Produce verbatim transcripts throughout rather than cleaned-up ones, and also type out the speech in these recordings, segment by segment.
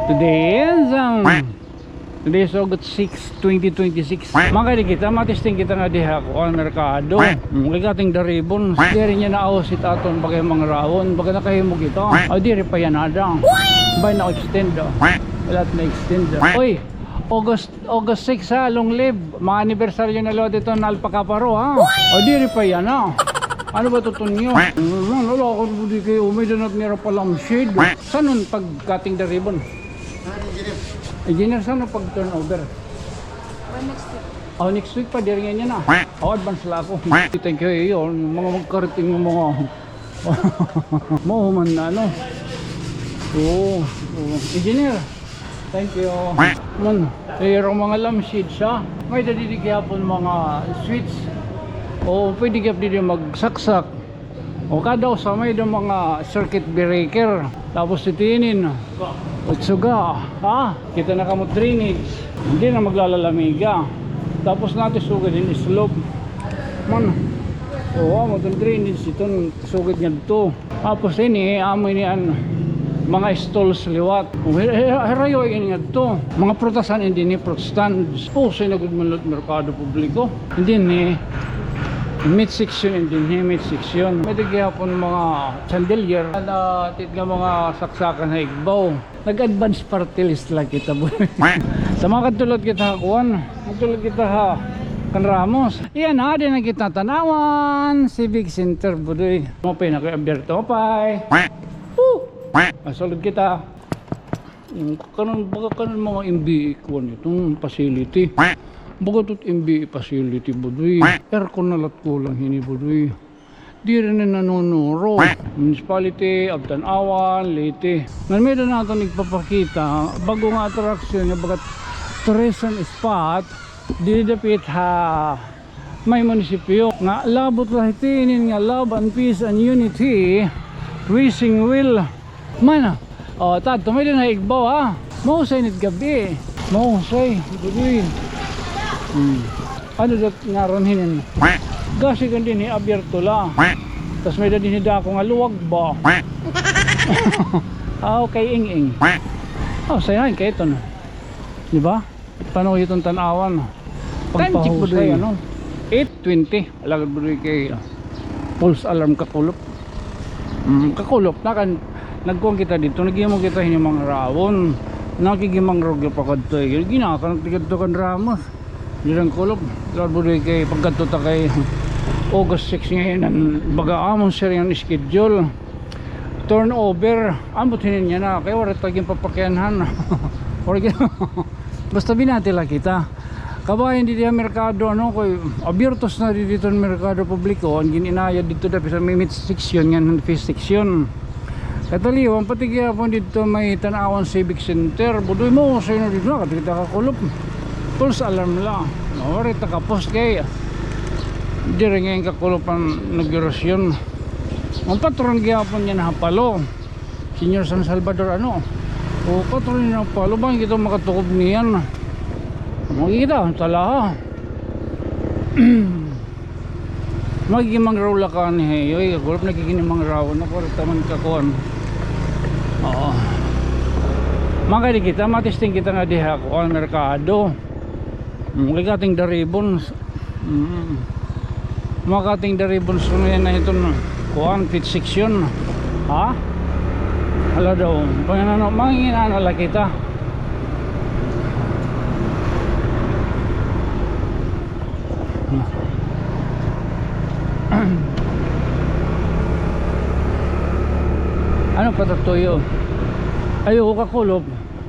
Today is, um, today is August six, twenty twenty-six. Makadi kita, matesting kita nga diha kuan merkado. Mm, kay kating daribon, diri niya naawsit aton bagay mangrawon, baga nakahimo kita. O, diri pa yana ada. Bay na-extend, o. Wala na-extend. Oy, August, August six ha, long live. Mga anibersaryo na liwat ito na alpaca paro, ha? O, diri pa yana. Ano ba tutunyo? Mm, wala ko di kay umay danat nira pa lampshade. San-o pag-cutting the ribbon? Engineer, san-o pag-turnover? By next week. O, next week pa, diri ngay-an yana. O, advance la ako. Thank you, iyo, mga magkarating nga mga mao man na, ano. Oo, oo. Engineer, thank you. Man, iro mga lampshade siya. May-ada didi gihapon mga switch. O, pwede gihapon didi magsaksak. O, kada usa may-ada mga circuit breaker. Tapos ito inin, utsuga, ha? Kita na kamo drainage. Hindi na maglalalamiga. Tapos natin sugad in slope. Man. O, amo iton drainage, iton sugad ngadto. Tapos ini, amo ini an mga stalls liwat. O, hi-, hi-, hirayo ini ngadto. Mga prutasan ini dinhi, fruit stands. O, sa inagod man liwat merkado publiko. Dinhi, meat section, dinhi, meat section. May-ada gihapon mga chandelier. An, ah, tit nga mga saksakan ha igbaw. Nag-advance party list la kita, boy. Sa mga kadtulod kita ha kuan, kadtulod kita ha Can Ramos. Iyan, adi na kita Tanauan Civic Center, budoy. Mapay na kay abierto, mapay. Woo! Ah, sulod kita. Mm, kanan, baga kanan mga M B E kuan iton facility. Baga ito M B E facility, budoy. Aircon na la it kulang hini, budoy. Diri na nanunuro. Municipality of Tanauan, Leyte. Ngan may-ada naton igpapakita, bag-o nga attraction nga baga tourism spot, didi dapit ha may munisipyo. Nga labot la hit inin nga love and peace and unity, wishing well. Man, o, tadto, may-ada na igbaw, ha. Mahusay nit gab-i. Mahusay, budoy. Hmm. Ano dat ngaran hinin? Gasi kan dinhi, abierto la. Tas may-ada dinhi dako nga luwag ba? Ah, okay, ing-ing. O, sayahan kay ito na. Di ba? Panuyo iton Tanauan. Time check, pagpahusay, budoy. Ano? Eight twenty. Alagad, budoy, kay, ah, false alarm, kakulop. Mm, kakulop na kan, nagkuan kita didto, naghimo kita hini mangrawon. Nakigimangrog pa kadto, eh. Ginakan kita kan Ramos. Diri kakulop. Alagad, budoy, kay pagkadto ta kay August six ngay-an, baga amon siring an schedule. Turnover, ambot hinin yana, kay waray ta ginpapakyanhan. Waray gin-, basta binati la kita. Kabahin didi ha merkado, ano, kay abiertos na didi iton merkado publiko, an gin-inayad didto dapit ha may meat section ngan fish section. Kataliwan, pati gihapon didto may Tanauan Civic Center, budoy, mahusay na didto, nakadto kita kakulop. False alarm la. Waray ta kapos kay diri ngay-an kakulop an inaugurasyon. An patron gihapon yana ha Palo, Señor San Salvador, ano. O, patron yana ha Palo, bangin kita makatukob niyan. Makikita, talaha. Magigimangraw la ka anhi, oy, kakulop, nagigimangraw. Ano, waray ta man kakuan. Oo. Makadi kita, matesting kita nga diha, kuan, merkado. Mm, kay kating daribon. Mm. Makating daribon, so, yana iton kuan, pet section. Ha? Ala daw, panginano, manginano la kita. Ano pa ta tuyo? Ayaw ko kakulop.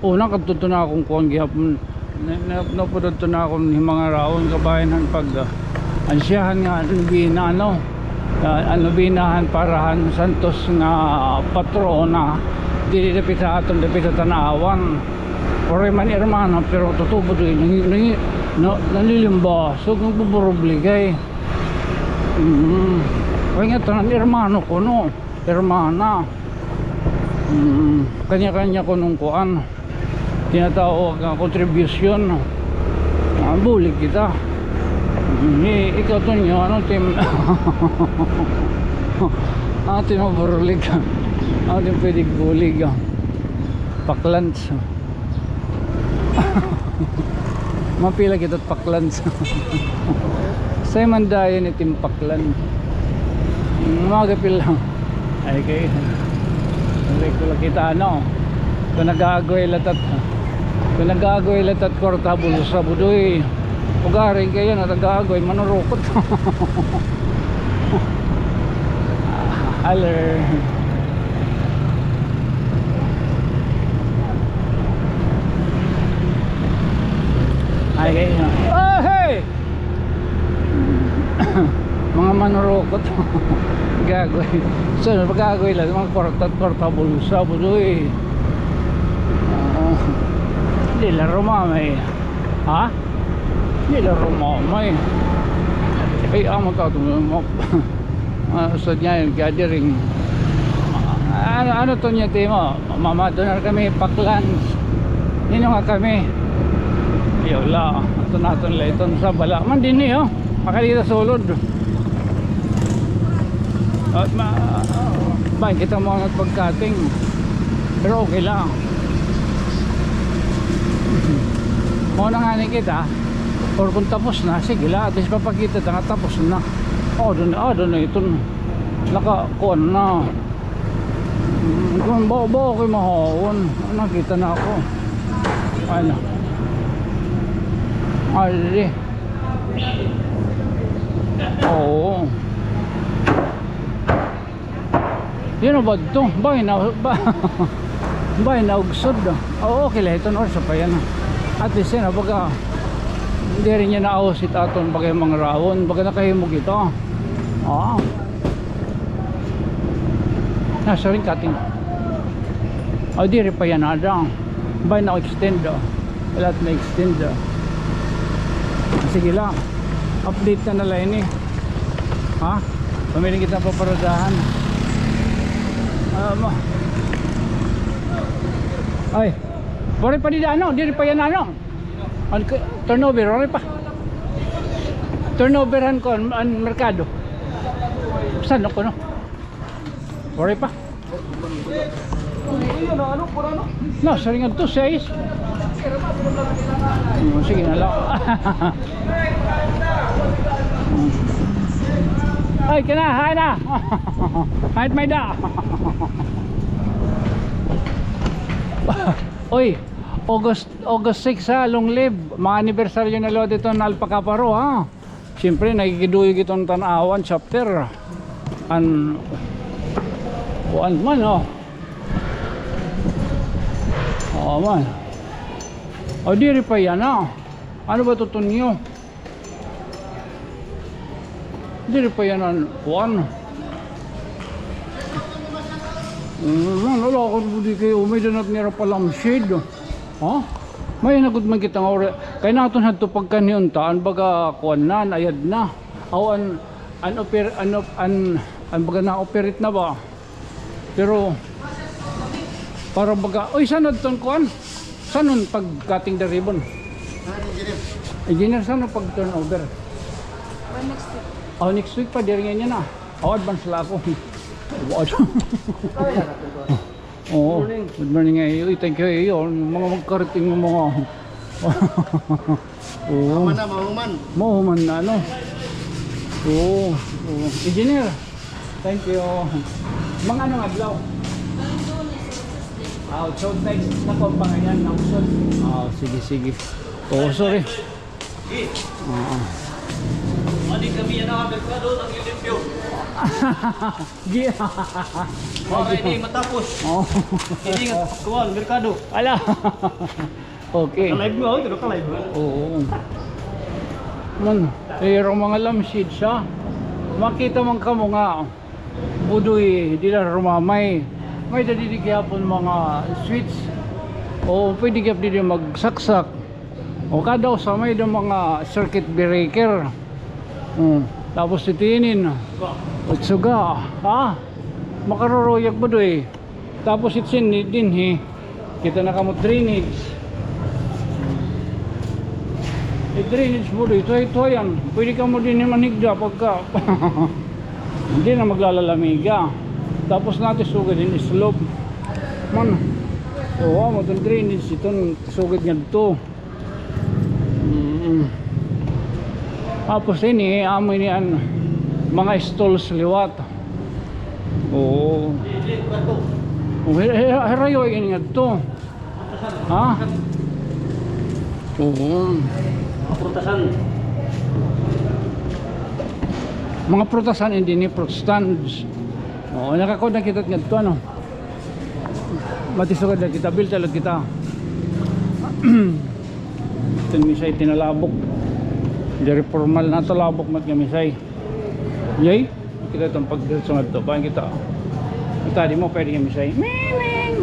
O, nakadto na akon kuan gihapon. Na, na, napudto na akon himangarawon, kabahin han pag, ah, ansyahan nga nobena, ano, ah, an nobenahan para han santos nga patrona, didi dapit ha aton, dapit ha Tanauan. Waray man hermano, pero tutubo didi, nangi-, nangi-, na-, nanlilimba, so, nagbuburubligay. Mm. Kay nga tanan hermano kuno, hermana. Mm. Kanya-kanya kunong kuan. Tinatawag nga contribution. Ah, bulig kita. Ni, ikaw, Tonyo, ano, tim-, ano, tim-, maburulig ka. Ano, tim-, pwede bulig, ah. Paklan. Mapila kita paklan sa. Say man dayon itim paklan. Mga kapila. Ay, kay, hindi ko lang kita, ano. Kung nag-aagway latat, kung nag-aagway latat kwarta bulsa, budoy. Ugaring kaya na nag-aagway, manurukot. Hello. Ay, kay, oh, hey! Mga manurukot. Gagoy. So, pag-agoy lang, mga kwarta, kwarta bulsa, budoy. Oo. Diri la rumamay. Ha? Diri la rumamay. Ay, amo ka ito, mga, ah, usod niya, gathering. Ano, ano to niya, timo? Mama, doon na kami, paklan. Nino nga kami? Yola, aton, aton la iton sa bala. Man dinhi, oh. Makalita sulod. At ma-, ba, kita mo ang pagkating. Pero okay lang. Mao na nga ni kita. Or kung tapos na, sige la. At least papakita ta nga tapos na. Oh, doon, ah, doon na iton. Naka, kuan na. Mm, kung ba, ba ako'y mahawon. Nakita na ako. Ano? Ay, oo. Yun na ba ito? Bay na, ba, bay na ugsod. Oo, okay la ito, no? Sa pa yan, ah. At least, yun, ah, baga, hindi rin niya naawsit aton, baga yung mga rawon, baga nakahimog ito. Ah. Nasa rin cutting. Oh, diri pa yan, ada. Bay na extend, oh. Wala na extend, oh. Sige lang. Update na na lang ini. Ha? Pamiling kita paparadahan. Ah, ma-, ay. Waray pa dida, ano? Diri pa yan, ano? An k-, turnover, waray pa. Turnover han kon, an merkado. Saan ako, no? Waray pa. No, sa ringan to, sais. Hmm, sige na lang. Ay, kana, hay na. Hay, may da. Oy, August, August six ha, long live. Mga anibersaryo na lo dito na Alpaca Paro, ha. Siyempre, nakikiduyog iton Tanauan chapter. An, kuan man, oh. Oo man. O, diri pa yan, ah. Ano ba ito, Tonyo? Diri pa yan an kuan. Mm, wala ko di kayo, may danat nira pa lampshade. Ha? May nagot man kita nga ori. Kay naton hadto pagkanhi unta, an baga kuan na, ayad na. Aw, an, an oper-, an op-, an, an baga na-operate na ba? Pero, para baga, oy, saan adton kuan? Saan an pag-cutting the ribbon? Engineer, saan an pag-turnover? By next week. Oh, next week pa, diri ngay-an na. Oh, advance la ako. What? Oo. Morning. Good morning, eh. Uy, thank you, eh. Uy, mga magkarating ng mga, oo. Mahuman na, mahuman. Mahuman na, ano? Oo, oo. Engineer, thank you. Mga anong adlaw? Ah, so, thanks. Nakuha pa ngayon, nausod. Ah, sige, sige. Oo, sorry. Oo. Madi kami yan ang merkado, naglilimpyo. Gi-, para hindi matapos. Oo. Hindi nga, kuwan, merkado. Ala. Okay. Ka-live mo, oh, ito ka-live mo. Oo. Man, pero mga lampshade siya. Makita man kamo nga, budoy, diri la rumamay. May-ada didi gihapon mga switch. O, pwede gihap didi magsaksak. O, kada usa may-ada mga circuit breaker. Hmm. Tapos ito inin. Utsuga. Ha? Makaruruyag budoy. Tapos itsin ni dinhi, kita na kamo drainage. Eh, drainage mo dito, ito yan. Pwede kamo dinhi manhigda pagka hindi na maglalalamiga. Tapos natin sugad in slope. Man, oo, mo itong drainage, itong sugad ngadto. Tapos ini, amo ini an mga stalls liwat. Oo. O, hir-, hir-, hirayo ini ngadto. Ha? Oo. Mga prutasan. Mga prutasan, hindi ni fruit stands. Oo, nakakuha na kita ngadto, ano? Matisugad na kita, bilta lang kita. Iton misay tinalabok. Diri formal na talabok, mat nga misay. Yay? Kita iton pagdiretso ngadto. Paano kita? Kita di mo pwede nga misay. Miming!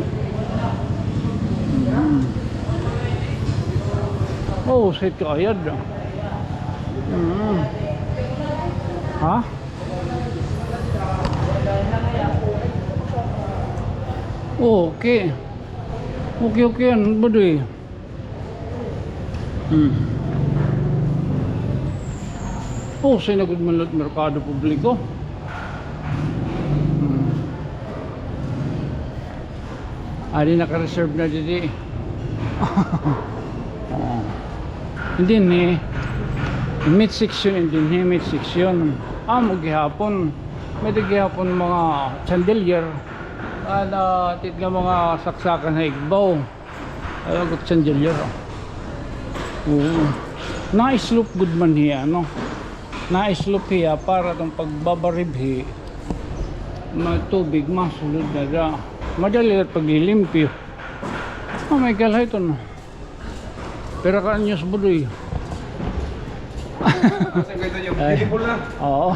Mm. Oh, sakit ka ayad. Mm. Ha? Okay. Okay, okay, ano ba di? Hmm. Oh, say na gud man liwat merkado publiko. Hmm. Adi naka-reserve na didi. Ah. Dinhi, meat section, dinhi, meat section. Amo gihapon. May di gihapon mga chandelier. Ada, tit nga mga saksakan ha igbaw. Ay, agot chandelier, oh. Oo. Na-slope gud man hiya, no? Na-slope hiya para tong pagbabaribhi. May tubig, masulod na da. Madali at paglilimpyo. Oh, may kalhay to, no? Pira ka anyos, Budoy? Asa ka ito niyo? Ay. Beautiful na. Oo.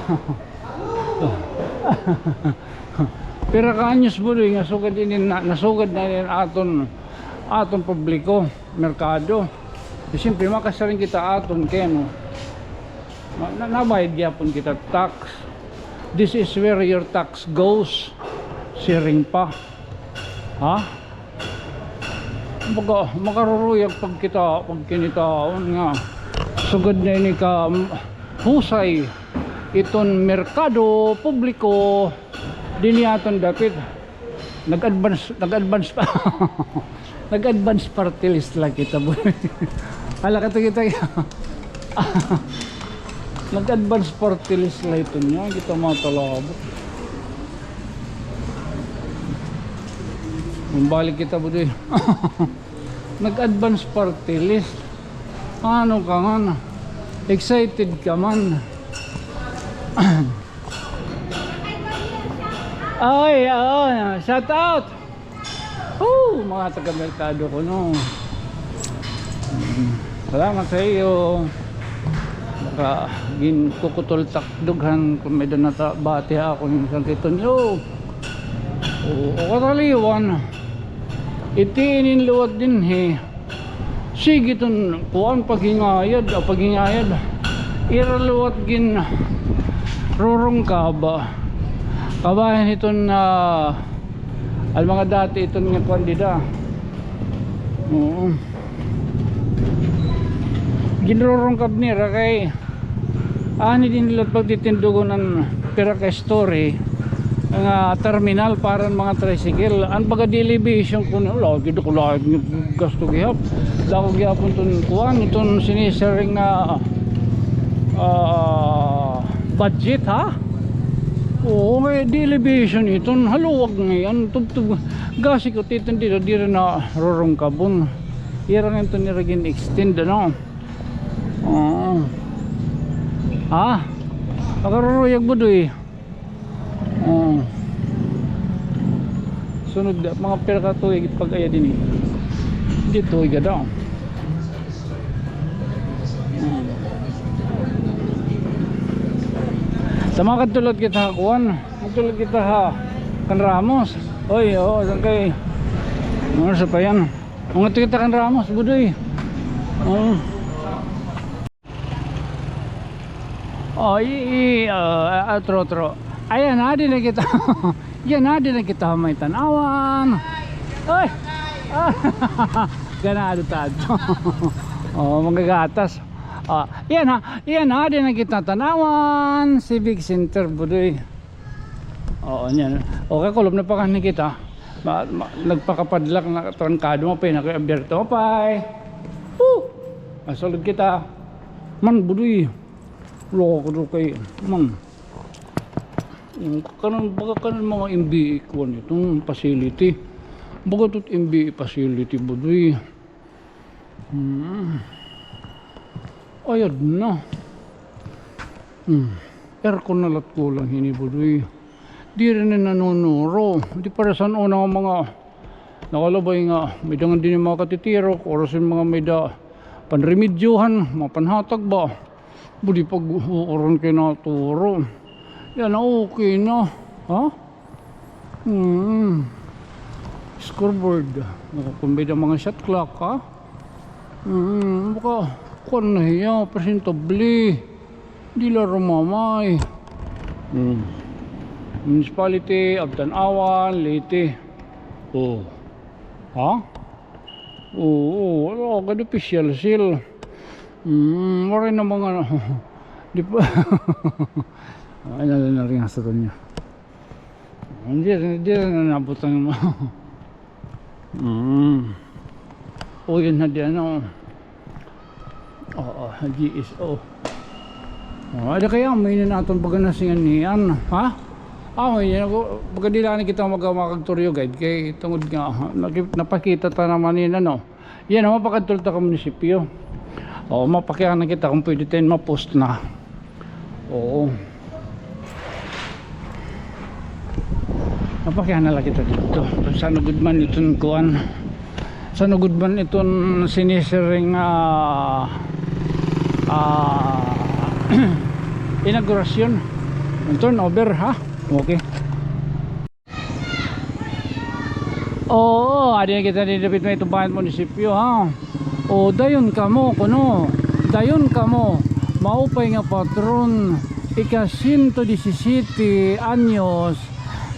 Pira ka anyos, Budoy, nga sugad ini na, nasugad na ini aton, aton publiko, merkado. Di siyempre, makasiring kita aton, kay ano, na, na, nabayad gyapon kita tax. This is where your tax goes. Siring pa. Ha? Baga, makaruruyag pagkita, pagkinitaon nga sugad na ini ka, mm, husay iton merkado publiko dinhi aton dapit. Nag-advance, nag-advance pa. Nag-advance party list la kita, boy. Hala, kato kita. Nag-advance party list la ito niya. Kita mga talabot. Bumalik kita, boy. Nag-advance party list. Ano ka man? Excited ka man? Ay, oo, shout out. Oh, mga taga-merkado ko, no. Mm, salamat sa iyo. Baka ginkukutol tak dughan kung may danata bati ako yung isang kito niyo. Oo, o kataliwan. Iti inin liwat dinhi. Sige iton kuan, paghingayad, ah, paghingayad. Ira liwat ginrurungkab. Kabahin iton, ah, an mga dati iton nga kuan dida. Oo. Ginrurungkab nira kay Ani din nila pagtitindugon an pira ka story nga terminal para an mga tricycle. An baga daily vision kuno, lagi dako lain nga gasto gihap. Dako gihapon ton kuan, ton sinisiring nga, ah, budget, ha? Oo, nga daily vision iton haluag ngay-an, tubtob. Gasi ko titin dira, dira na rurungkabon. Ira ngay-an ton nira gin-extend, ano? Oo. Ha? Makaruruyag, Budoy. Oo. Sunod, mga pira ka tuig pag-aya dinhi. Di tuig ka daw. Hmm. Sa makadto liwat kita ha kuan, magtulad kita ha kan Ramos. Oy, oo, saan kay, ano sa pa yan? Mga kita kan Ramos, Budoy. Oo. Oh, i, i, ah, ah, tro, tro. Ayan, adi na kita. Yan, adi na kita may tan-awan. Ay! Ah, ganado ta adto. Oh, magagatas. Ah, yan ha, yan ha, adi na kita tan-awan. Civic Center, Budoy. Oo, niyan. Okay, kulob na pa kani kita. Ma-, ma-, nagpakapadlak na trangkado, mapay na kay abierto, mapay. Woo! Masulod kita. Man, Budoy. Wala ka do kay, man. Yung kanan, baga kanan mga M B A kuan iton facility. Baga tot M B A facility, Budoy. Hmm. Ayad na. Hmm. Aircon na la it kulang hini, Budoy. Diri na nanunuro. Di para san una nga mga nakalabay nga may da ngan dinhi mga katitiro, oras hin mga may da panremedyohan, mga panhatag ba. Budi pag-uuran kay naturo. Yana, okay na. Ha? Hmm. Scoreboard. Kon may da mga shot clock, ha? Hmm. Baka, kuan na hiya, presentable. Di la rumamay. Hmm. Municipality of Tanauan, Leyte. Oh. Ha? Oo, oo, gad official seal. Hmm, waray na mga, di pa. Ay, nalalaring sa kanya. Hindi, hindi na nabutang mo. Mm. O, yun na di, ano. Oo, G S O. O, ada kaya, may na naton baga nasingan niyan, ha? Ah, may na ako, baga di lang kita mag-, makagturyo guide, kay tungod nga, naki-, napakita ta naman yun, ano. Yan, mapakadto ta ka munisipyo. O, mapakiana kita kung pwede tayo ma-post na. Oo. Mapakiana la kita dito. Kung saan gud man iton kuan. Saan gud man iton sinisiring, ah, ah, inaugurasyon. Ang turnover, ha? Okay. Oo, adi na kita ni David may tubayan munisipyo, ha? O, dayon kamo, kuno. Dayon kamo. Maupay nga patron. Ika-siyento disisiyete anyos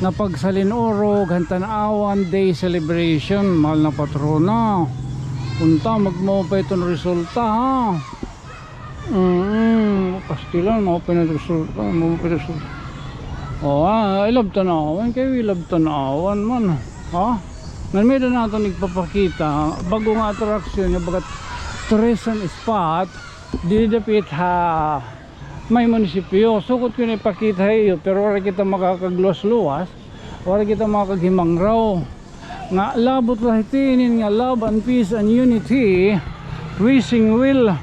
nga pagsalin-urog han Tanauan Day Celebration. Mahal na patrona. Unta, magmaupay iton resulta, ha? Mm, pastilan, maupay na resulta, maupay na resulta. O, ah, I love Tanauan, kay we love Tanauan man, ha? Ngan may da naton igpapakita, bag-o nga attraction nga baga tourism spot, didi dapit ha may munisipyo. Sukot ko na ipakita ha iyo, pero waray kita makakagluwas-luwas, waray kita makakaghimangraw. Nga labot la hit inin nga love and peace and unity, wishing well.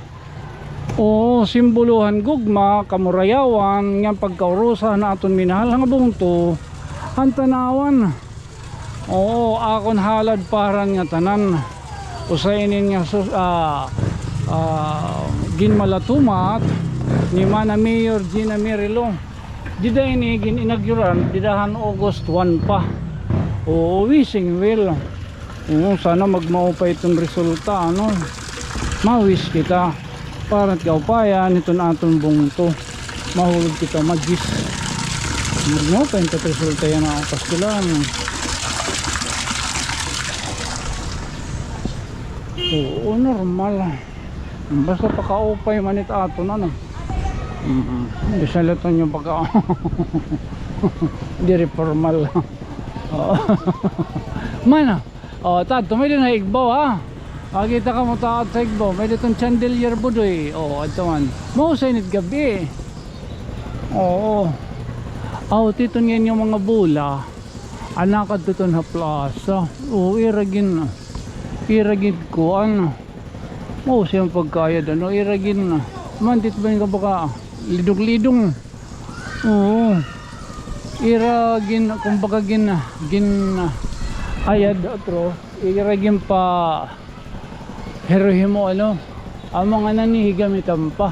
O, simbolo han gugma, kamurayawan, nga pagkaurusa han aton minahal nga bungto, han Tanauan. Oo, akon halad paran nga tanan. Usa inin nga sus-, ah, ah, ginmalatumat ni Mana Mayor Gina Merilo. Dida ini gin-inauguran, dida han August one pa. Oo, wishing well. Oo, sana magmaupay iton resulta, ano. Ma-wish kita. Para kaupayan hiton aton bungto. Mahulog kita magis. Magmaupay iton resulta yana, pastilan. Oo, normal. Basta pakaupay man it aton, ano. Mm-mm. Bisan la it inyo pagka-, diri formal. Oo. Mana? O, tadto, may-ada na igbaw, ha? Makita kamo taad sa igbaw. May-ada iton chandelier, Budoy. O, adto man. Mahusay ini it gab-i. Oo. Aw, titon nga inyo mga bola. Anak adto ton ha plaza. O, ira gin-, ira gin-kuan. Mao siya an pagkayad, ano, ira gin-, mandit ba nga baga lidong-lidong? Oo. Ira gin-, kumbaga gin-, gin-, ayad, atro, ira ginpa-, hirohimo, ano, amo nga nanihigamitan pa.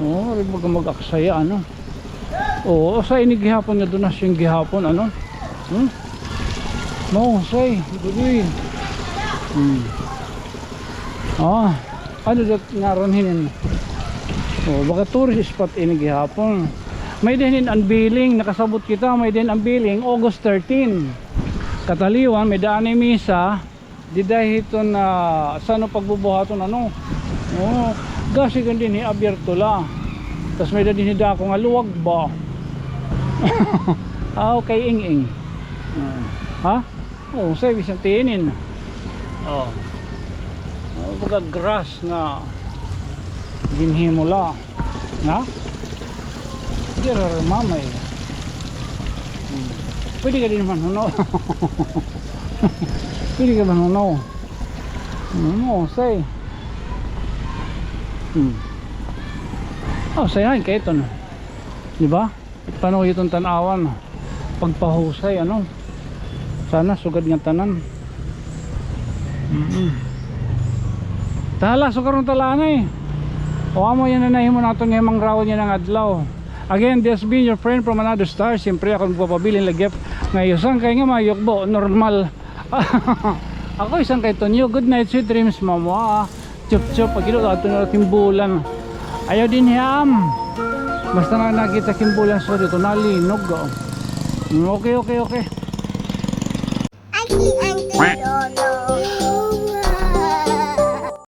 Oo, rin mag-, mag-aksaya, ano. Oo, usa ini gihapon nga donasyon gihapon, ano? Hmm? Mahusay, Budoy. Hmm. Ah, ano dat ngaran hinin? Oh, baga tourist spot ini gihapon. May-ada hinin unveiling, nakasabot kita, may-ada hin unveiling, August thirteen. Kataliwan, may-ada anay misa, dida hiton, ah, san-o pagbubuhaton, ano? Oh, gasigan dinhi, abierto la. Tas may-ada dinhi dako nga luwag ba? Ah, okay, ing-ing. Ah, ha? Oh, sa ibig sabihin, oh. Oh, baga grass nga. Ginhimo la. Na? Diri, mama, eh. Hmm. Pwede ka din manhunaw. Pwede ka manhunaw. Hmm, say. Hmm. Oh, say hi kay ito na. Di ba? Panuyo iton tan-awan. Pagpahusay, ano? Sana sugad nga tanan. Mm-mm. Tala, so karon tala anay. O, amo yana nahimo naton nga himangrawon yana nga adlaw. Again, this being your friend from another star. Siyempre, ako nagpapabilin lagi nga iyo sangkay nga mayukbo, normal. Ako isang kay Tonyo. Good night, sweet dreams, mama. Chup, chup, pagkilo ka, ito na Kimbulan. Ayaw din hiyam. Basta na nakita Kimbulan, so dito, nalinog, oh. Mm, okay, okay, okay.